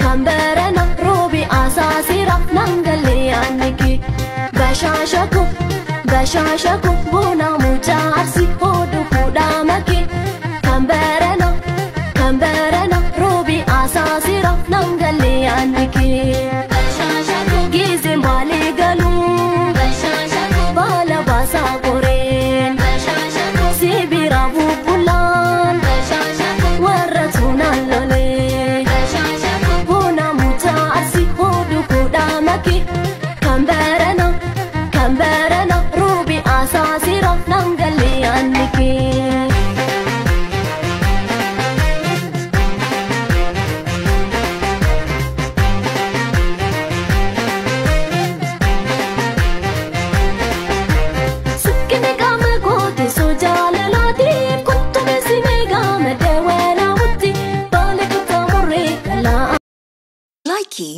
Kan barana roobi asaasira nangalee anniki. Bashaashaku bashaashaku buna mucaa Arsii hodhu fuudhaa maki. Kan barana roobi asaasira nangalee anniki. Giizeen baalee galuu baala baasaa qoreen sibira bubbulaan warra tuunaan lolee. Buna mucaa Arsii hodhu fuudhaa maki. Kan barana roobi asaasira nangalee anniki. Sukkine qaama goote soo jaalalaatiif kottu beesimee gaama dawalaa wutti baala kutaa murree kalaa. Likey.